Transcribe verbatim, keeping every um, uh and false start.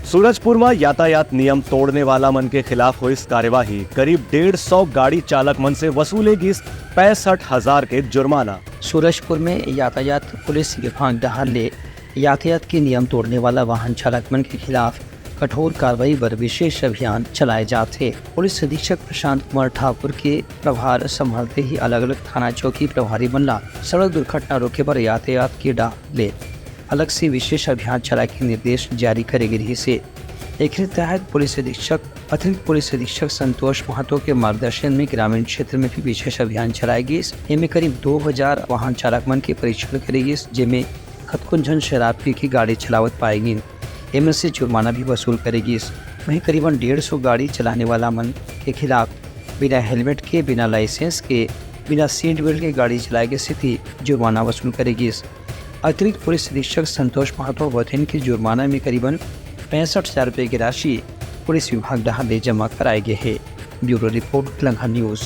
सूरजपुर म यातायात नियम तोड़ने वाला मन के खिलाफ होइस कार्यवाही, करीब डेढ़ सौ गाड़ी चालक मन से वसूले गिस पैंसठ हजार के जुर्माना। सूरजपुर में यातायात पुलिस विभाग डहार ले यातायात के नियम तोड़ने वाला वाहन चालक मन के खिलाफ कठोर कार्रवाई बर विशेष अभियान चलाए जात हे। पुलिस अधीक्षक प्रशांत कुमार ठाकुर के प्रभार संभालते ही अलग-अलग थाना चौकी प्रभारी मन ला सड़क दुर्घटना रोके बर यातायात के डहार ले अलग से विशेष अभियान चलाए के निर्देश जारी करे गे रिहिस हे। एकरे तहत पुलिस अधीक्षक, अतिरिक्त पुलिस अधीक्षक संतोष महतो के मार्गदर्शन में ग्रामीण क्षेत्र में भी विशेष अभियान चलाए गिस। एमे करीब दो हजार वाहन चालक मन के परीक्षण करे गिस, जेमे कतकोन झन शराब पी के गाड़ी चलावत पाए गिन। एमे से जुर्माना भी वसूल करे गिस। वहीं करीबन डेढ़ सौ गाड़ी चलाने वाला मन के खिलाफ बिना हेलमेट के, बिना लाइसेंस के, बिना सीट बेल्ट के गाड़ी चलाए के सेती जुर्माना वसूल करे गिस। अतिरिक्त पुलिस अधीक्षक संतोष महतो बतइन कि जुर्माना में करीबन पैंसठ हजार रुपये की राशि पुलिस विभाग डहार ले जमा कराए गे हे। Bureau report, Langha news.